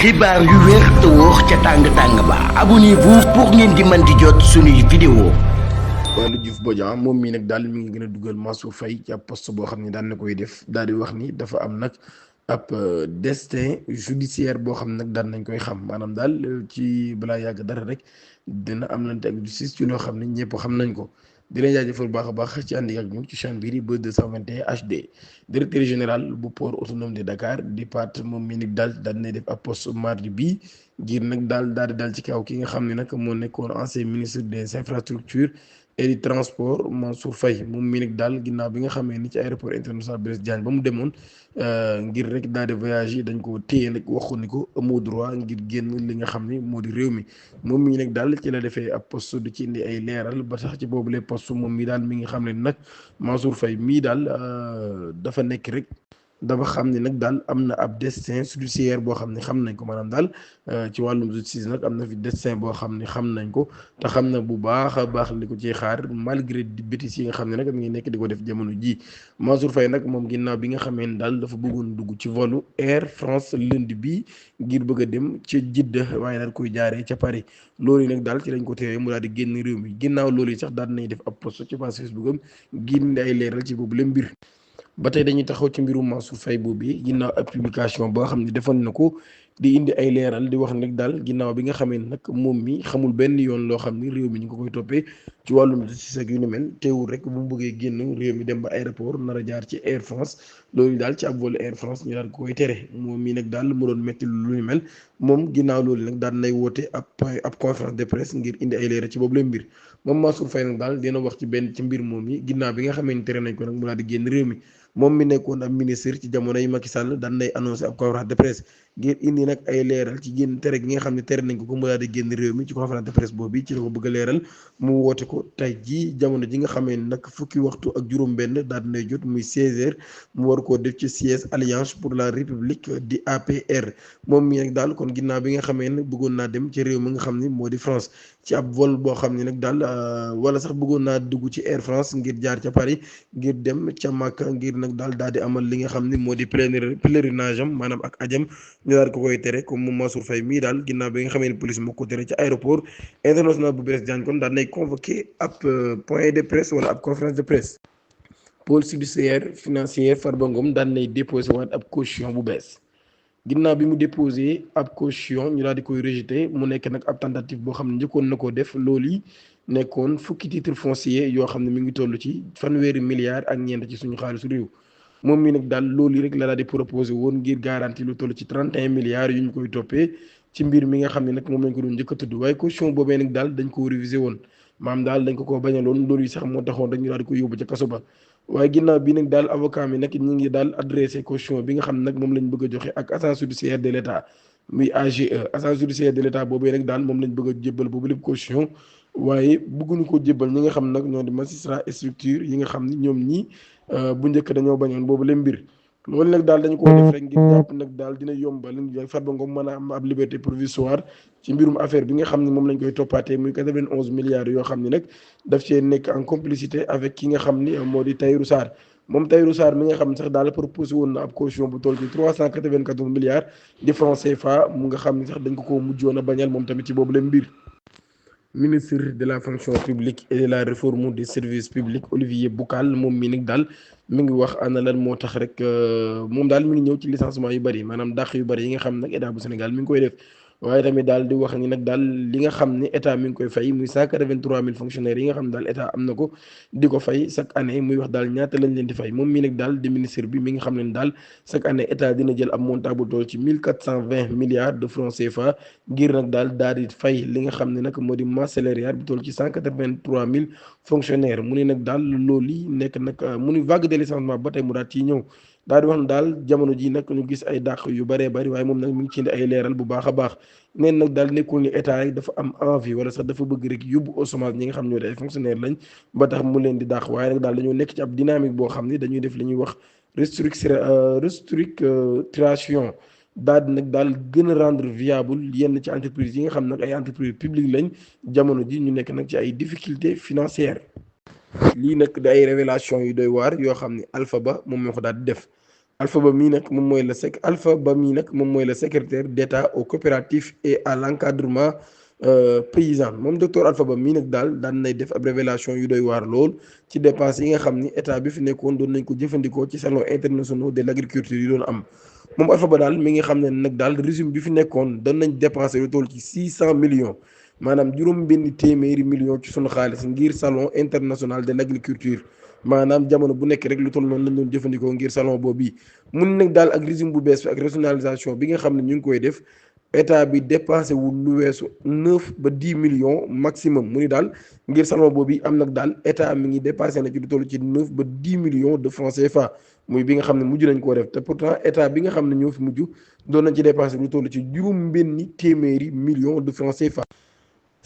xibaar yu wér te wóor ca tàng-tàng ba abonnez-vous pour ngeen di mën di jot suñuy vidéo. Waly Diouf Bodiang moom mii nag daal mi ngi gën a dugal Mansour Faye ci ab poste boo xam ne daan na koy def daal di wax ni dafa am nag ab destin judiciaire boo xam ne nag daan nañ koy xam maanaam daal ci balaa yàgg dara rek dina am lante ak justice ci loo xam ne ñëpp xam nañ ko. di leen jaajëfal baax a baax ci ànd ak ñun ci chaîne bii di Buzz 221 HD directeur général bu port autonome de Dakar di Pat moom mii nag daal daan na def ab poste mardi bii ngir nag daal di dal ci kaw ki nga xam ne nag moo nekkoon ancien ministre des infrastructures et du transport Mansour Faye moom mii nag daal ginnaaw bi nga xamee ni ci aéroport international Blaise Diagne ba mu demoon ngir rek daal di voyage yi dañ ko téye nag waxu ni ko amoo droit ngir génn li nga xam ni moo di réew mi moom mii nag daal ci la defee ab poste du ci indi ay leeral ba tax ci boobu les poste moom mii daal mi ngi xam ne nag Mansour Faye mii daal dafa nekk rek dafa xam ne nag daal am na ab destin judiciaire boo xam ne xam nañ ko maanaam daal ci wàllum justice nag am na fi destin boo xam ne xam nañ ko te xam na bu baax a baax li ko ciy xaar malgré di bêtises yi nga xam ne nag mi ngi nekk di ko def jamono ji Mansour Faye nag moom ginnaaw bi nga xamee ne daal dafa bëggoon dugg ci volu Air France lundi bi ngir bëgg a dem ca Jidda waaye daal koy jaaree ca Paris loolu yi nag daal ci lañ ko téye mu daal di génn réew mi ginnaaw loolu yi sax daal nañ def ab post ci page Facebook am génn ay leeral ci boobu la mbir. ba tey dañuy taxaw ci mbirum Mansour Faye boobu bi ginnaaw ab publication boo xam ne defoon na ko di indi ay leeral di wax nag daal ginnaaw bi nga xamee nag moom mi xamul benn yoon loo xam ni réew mi ñu ngi ko koy toppee ci wàllum justice ak yu ni mel teewul rek bu mu bëggee génn réew mi dem ba aéroport nar a jaar ci Air France loolu daal ci ab vol Air France ñu daal ko koy tere moom mii nag daal mu doon métti lu ni mel moom ginnaaw loolu nag daal nay woote ab conférence de presse ngir indi ay leeral ci boobu la mbir moom Mansour Faye nag daal dina wax ci benn ci mbir moom yi ginnaaw bi nga xamee ni tere nañ ko nag mu daal di génn réew mi moom mi nekkoon ab ministre ci jamono yi Macky Sall daan nay annoncé ab conférence de presse ngir indi nag ay leeral ci génn tere gi nga xam ne tere nañ ko mu daal di génn réew mi ci conférence de presse boobu ci la ko bëgg a leeral mu woote ko tey jii jamono ji nga xamee ne nag fukki waxtu ak juróom-benn daal di nay jot muy 16h mu war koo def ci siège Alliance pour la République di APR moom mi nag daal kon ginnaaw bi nga xamee ne bëggoon naa dem ci réew mi nga xam ni moo di France ci ab vol boo xam ne nag daal wala sax bëggoon naa dugg ci Air France ngir jaar ca Paris ngir dem ca Makka ngir nag daal di amal li nga xam ni moo di pèlerinage am maanaam ak ajam ñu daal ko koy tere comme moom Mansour Faye mii daal ginnaaw bi nga xamee ne police moo ko tere ci aéroport international bu Blaise Diagne kon daal nay convoqué ab point de presse wala ab conférence de presse. pôle judiciaire financier Farba Ngom daan nay déposé waat ab caution bu bees ginnaaw bi mu déposé ab caution ñu daal di koy rejeté mu nekk nag ab tentative boo xam ne njëkkoon na koo def loolu yi nekkoon fukki titre foncier yoo xam ne mi ngi toll ci fanweeri milliards ak ñeent ci suñu xaalisu réew moom mi nag daal loolu yi rek la daal di proposé woon ngir garantie lu toll ci 31 milliards yu ñu koy toppee ci mbir mi nga xam ne nag moom lañ ko doon njëkk a tudd waaye caution boobee nag daal dañ ko révisé woon maam daal dañ ko bañaloon loolu yi sax moo taxoon rek ñu daal di ko yóbbu ca kaso ba waaye ginnaaw bi nag daal avocat mi nag ñu ngi daal adressé caution bi nga xam ne nag moom lañ bëgg a joxe ak agence judiciaire de l' état muy AGE agence judiciaire de l' état boobee nag daal moom lañ bëgg a jébbal boobu lépp caution waaye bëgguñu ko jébbal ñi nga xam nag ñoo di magistrat structure yi nga xam ni ñoom ñii bu njëkk dañoo bañoon boobu leen mbir loolu nag daal dañu ko def rek ngir jàpp nag daal dina yombal Farba Ngom mën a am ab liberté provisoire ci mbirum affaire bi nga xam ne moom lañ koy toppaatee muy 91 milliards yoo xam ne nag daf cee nekk en complicité avec ki nga xam ni moo di Tahirou Sarr moom Tahirou Sarr mi nga xam ne sax daal proposé woon na ab caution bu toll ci 394 milliards di francs CFA mu nga xam ne sax dañ ko mujjoon a bañal moom tamit ci boobu leen mbir. Ministre de la fonction publique et de la réforme des services publics Olivier Boucal moom mi nag daal mi ngi wax ana lan moo tax rek moom daal mi ngi ñëw ci licenciement yu bëri maanaam dàq yu bëri yi nga xam nag état bu Sénégal mi ngi koy def waaye tamit daal di wax ni nag daal li nga xam ne état mi ngi koy fay muy 183 000 fonctionnaires yi nga xam ne daal état am na ko di ko fay chaque année muy wax daal ñaata lañ leen di fay moom mii nag daal di ministre bi mi nga xam ne daal chaque année état dina jël ab montant bu toll ci 1420 milliards de francs CFA ngir nag daal di fay li nga xam ne nag moo di masse salariale bu toll ci 183 000 fonctionnaires mu ne nag daal loolu yi nekk nag mu ni vague de licenciement ba tey mu daal ciy ñëw daal di wax ne daal jamono ji nag ñu gis ay dàq yu bëree bëri waaye moom nag mi ngi ci indi ay leeral bu baax a baax neen nag daal nekkul ni état rek dafa am envie wala sax dafa bëgg rek yóbbu au chômage ñi nga xam ñoo di ay fonctionnaire lañ ba tax mu leen di dàq waaye nag daal dañoo nekk ci ab dynamique boo xam ne dañuy def li ñuy wax restructuration daal di nag daal gën a rendre viable yenn ci entreprise yi nga xam nag ay entreprise publique lañ jamono ji ñu nekk nag ci ay difficultés financières lii nag day révélation yu doy waar yoo xam ne Alpha Ba moom moo ko daal di def Alpha Ba mii nag moom mooy le secrétaire d'État aux coopératives et à l'encadrement paysan. Moom docteur Alpha Ba mii nag daal daan nay def ab révélation yu doy waar lool ci dépenses yi nga xam ni état bi fi nekkoon doon nañ ko jëfandikoo ci salon internationaux de l'agriculture yi doon am. moom Alpha Ba daal mi ngi xam ne nag daal régime bi fi nekkoon doon nañ dépensé lu toll ci 600 millions, maanaam juróom benn téeméeri millions ci sunu xaalis ngir salon international de l'agriculture. maanaam jamono bu nekk rek lu toll noonu lañ doon jëfandikoo ngir salon boobu yi mun nag daal ak régime bu bees bi ak rationalisation bi nga xam ne ñu ngi koy def état bi dépensé wul lu weesu 9 ba 10 millions maximum. mu ni daal ngir salon boobu yi am nag daal état mi ngi dépassé na ci lu toll ci 9 ba 10 millions de francs CFA muy bi nga xam ne mujj nañ koo def te pourtant état bi nga xam ne ñoo fi mujj doon nañ ci dépensé lu toll ci juróom benni téeméeri millions de francs CFA.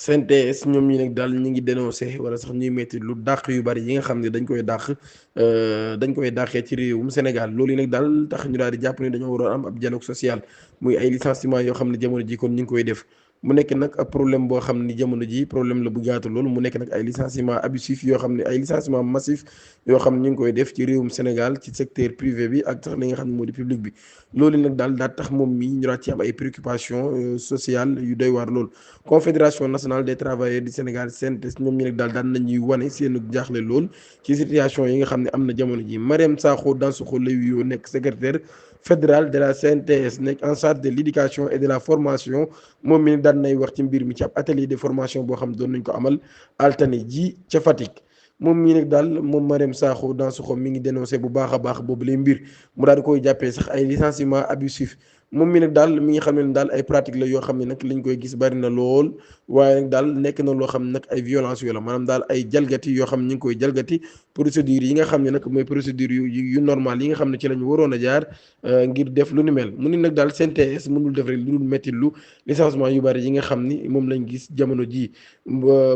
CNTS ñoom ñi nag daal ñu ngi dénoncé wala sax ñuy metti lu dàq yu bari yi nga xam ne dañ koy dàqee ci réewum Sénégal. loolu yi nag daal tax ñu daal di jàpp ne dañoo waroon am ab dialogue social muy ay licenciement yoo xam ne jamono ji kon ñu ngi koy def. mu nekk nag ab problème boo xam ni jamono ji problème la bu gaatu loolu mu nekk nag ay licenciement abusif yoo xam ne ay licenciement massif yoo xam ne ñu ngi koy def ci réewum Sénégal ci secteur privé bi ak sax li nga xam ne moo di public bi. loolu nag daal daa tax moom mii ñu daal ci am ay préoccupations sociales yu doy waar loolu. Confédération nationale des travailleurs du Sénégal CNTS ñoom ñi nag daal daan nañuy wane seen jaaxle lool ci situation yi nga xam ne am na jamono ji. Mariam Sakho Dansokho lay wuyoo nekk secrétaire fédéral de la CNTS nekk en charge de l'éducation et de la formation moom mi daan nay wax ci mbir mi ci ab atelier de formation boo xam doon nañ ko amal altine ji ca Fatick. moom mii nag daal moom Mariam Sakho Dansokho mi ngi dénoncé bu baax a baax boobu lay mbir mu daal di koy jàppee sax ay licenciement abusif. moom mi nag daal mi ngi xam ne daal ay pratique la yoo xam ne nag liñ koy gis bari na lool waaye nag daal nekk na loo xam ne nag ay violence yu la maanaam daal ay jalgati yoo xam ne ñu ngi koy jalgati procédure yi nga xam ne nag mooy procédure yu normal yi nga xam ne ci lañ waroon a jaar ngir def lu ni mel. mu ni nag daal CNTS mënul def rek lu dul metti lu licenciement yu bari yi nga xam ni moom lañ gis jamono ji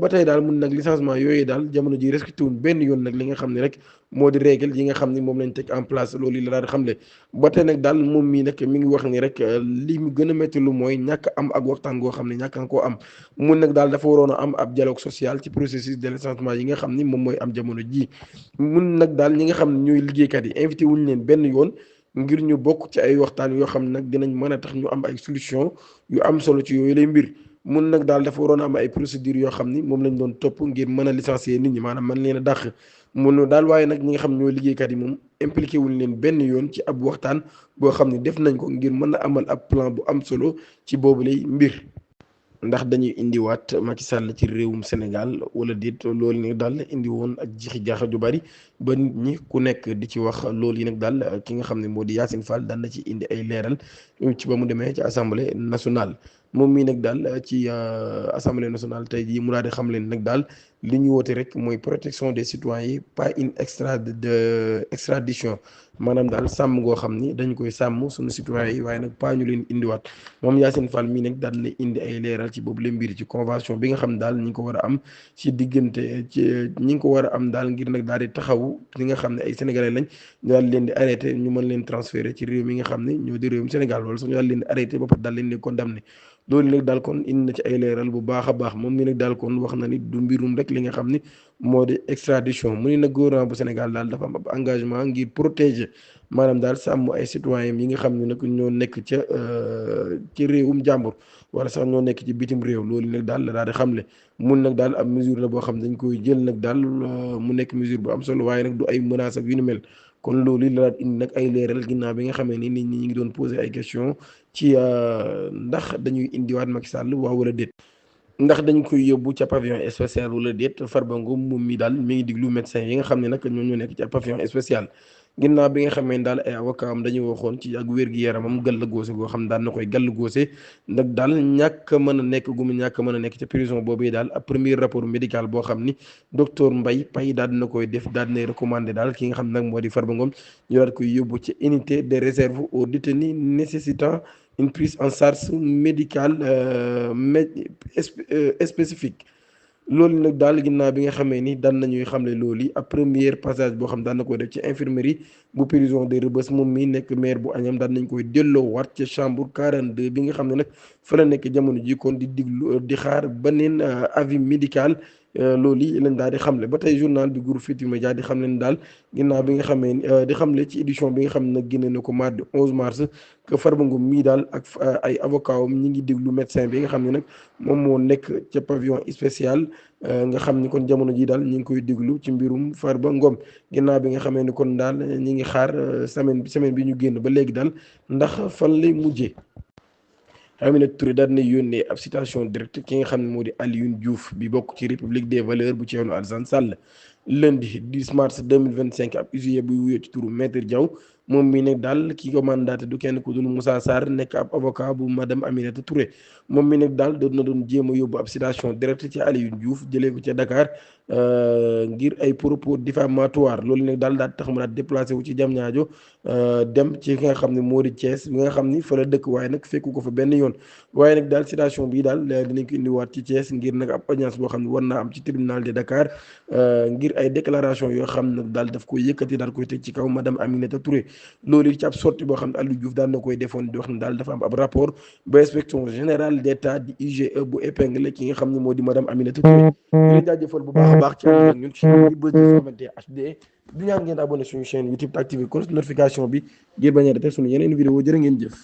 ba tey daal mun nag licenciement yooyu daal jamono ji respecté wuñ benn yoon nag li nga xam ne rek moo di règle yi nga xam ni moom lañ teg en place loolu la daal di xamle. ba tey nag daal moom mii nag mi ngi wax ni rek li mu gën a métti lu mooy ñàkk am ak waxtaan goo xam ne ñàkk nga koo am. mun nag daal dafa waroon a am ab dialogue social ci processus de licenciement yi nga xam ni moom mooy am jamono ji. mun nag daal ñi nga xam ne ñooy liggéeykat yi invité wuñ leen benn yoon ngir ñu bokk ci ay waxtaan yoo xam ne nag dinañ mën a tax ñu am ay solution yu am solo ci yooyu lay mbir. mun nag daal dafa waroon a am ay procédures yoo xam ni moom lañ doon topp ngir mën a licencier nit ñi maanaam mën leen a dàq. mun daal waaye nag ñi nga xam ñooy liggéeykat yi moom impliqué wuñ leen benn yoon ci ab waxtaan boo xam ne def nañ ko ngir mën a amal ab plan bu am solo ci boobu lay mbir. ndax dañuy indiwaat Macky Sall ci réewum Sénégal wala déet loolu nag daal indi woon ak jixi jaaxa ju bari ba nit ñi ku nekk di ci wax loolu yi nag daal ki nga xam ne moo di Yacine Fall daan na ci indi ay leeral ci ba mu demee ci assemblée nationale. moom mii nag daal ci assemblée nationale tey jii mu daal di xam leen nag daal li ñu woote rek mooy protection des citoyens pas une extradition maanaam daal sàmm goo xam ni dañ koy sàmm suñu citoyens yi waaye nag pas ñu leen indiwaat. moom Yacine Fall mii nag daal na indi ay leeral ci boobu la mbir ci convention bi nga xam daal ñi ngi ko war a am ci diggante ci ñi ngi ko war a am daal ngir nag daal di taxawu ñi nga xam ne ay sénégalais lañ ñu daal leen di arrêté ñu mën leen transféré ci réew mi nga xam ne ñoo di réewum Sénégal wala sax ñu daal leen di arrêté ba pare daal leen di condamné. loolu nag daal kon indi na ci ay leeral bu baax a baax moom mi nag daal kon wax na ni du mbirum rek li nga xam ni moo di extradition mu ni nag gouvernement bu Sénégal daal dafa am ab engagement ngir protéger maanaam daal sàmm ay citoyens yi nga xam ne nag ñoo nekk ca ci réewum jàmbur wala sax ñoo nekk ci bitim réew. loolu nag daal la daal di xamle mun nag daal ab mesure la boo xam dañ koy jël nag daal mu nekk mesure bu am solo waaye nag du ay menaces ak yu ni mel. kon loolu la daal indi nag ay leeral ginnaaw bi nga xamee ni nit ñi ngi doon poser ay questions ci ndax dañuy indiwaat Macky Sall waaw wala déet. ndax dañ koy yóbbu ca pavillon spécial wala déet. Farba Ngom moom mi daal mi ngi diglu médecin yi nga xam ne nag ñoo nekk ci pavillon spécial ginnaaw bi nga xamee daal ay avocat am dañuy waxoon ci ak wér-gi-yaramam gàll góose goo xam daan na koy gàll góose nag daal ñàkk mën a nekk gu mu ñàkk mën a nekk ca prison boobu daal ab premier rapport médical boo xam ni docteur Mbaye Paye daal dina koy def daal dinay recommandé daal ki nga xam nag moo di Farba Ngom ñu daal koy yóbbu ci unité de réserve aux détenus nécessitant une prise en charge médicale spécifique. loolu nag daal ginnaaw bi nga xamee ni daan nañuy xamle loolu yi ab première passage boo xam daan na koy def ci infirmerie bu prison de Rebeuss moom mi nekk maire bu Agnam daan nañ koy delloowaat ca chambre 42 bi nga xam ne nag fa la nekk jamono ji kon di diglu di xaar beneen avis médical loolu yi lañ daal di xamle ba tey journal bi groupe Futurs Médias di xam leen daal ginnaaw bi nga xamee di xamle ci édition bi nga xam ne nag génne na ko mardi 11 mars que Farba Ngom mii daal ak ay avocat am ñi ngi déglu médecin bi nga xam ne nag moom moo nekk ca pavillon spécial nga xam ni kon jamono ji daal ñi ngi koy déglu ci mbirum Farba Ngom ginnaaw bi nga xamee ni kon daal ñi ngi xaar semaine bi ñu génn ba léegi daal ndax fan lay mujjee. Aminata Touré daal na yónnee ab citation directe ki nga xam ne moo di Alioune Diouf bi bokk ci République des valeurs bu Thierno Alassane Sall lundi 10 mars 2025 ab huissier buy wuyoo ci turu maître Diaw moom mi nekk daal ki ko mandaté du kenn ku dul Moussa Sarr nekk ab avocat bu madame Aminata Touré moom mi nekk daal doon jéem a yóbbu ab citation directe ci Alioune Diouf jëlee ko ca Dakar ngir ay propos diffamatoire loolu nag daal tax mu daal déplacé wu ci Diamniadio dem ci ki nga xam ne moo di Thiès bi nga xam ni fa la dëkk waaye nag fekku ko fa benn yoon waaye nag daal citation bii daal dinañ ko indiwaat ci Thiès ngir nag ab audience boo xam ne war naa am ci tribunal de Dakar ngir ay déclaration yoo xam ne daal daf koy yëkkati daal koy teg ci kaw madame Aminata Touré loolu ci ab sortie boo xam ne Aliou Diouf daal na koy defoon di wax ne daal dafa am ab rapport ba inspection générale d'État di IGE bu épinglé ki nga xam ne moo di madame Aminata Touré di leen jaajëfal bu baax a baax ci ànd ak ñun ci ñu bës di 121 HD di ñaan ngeen abonné suñu chaîne YouTube te activé cloche notification bi ngir bañ a rater suñu yeneen vidéo jërë ngeen jëf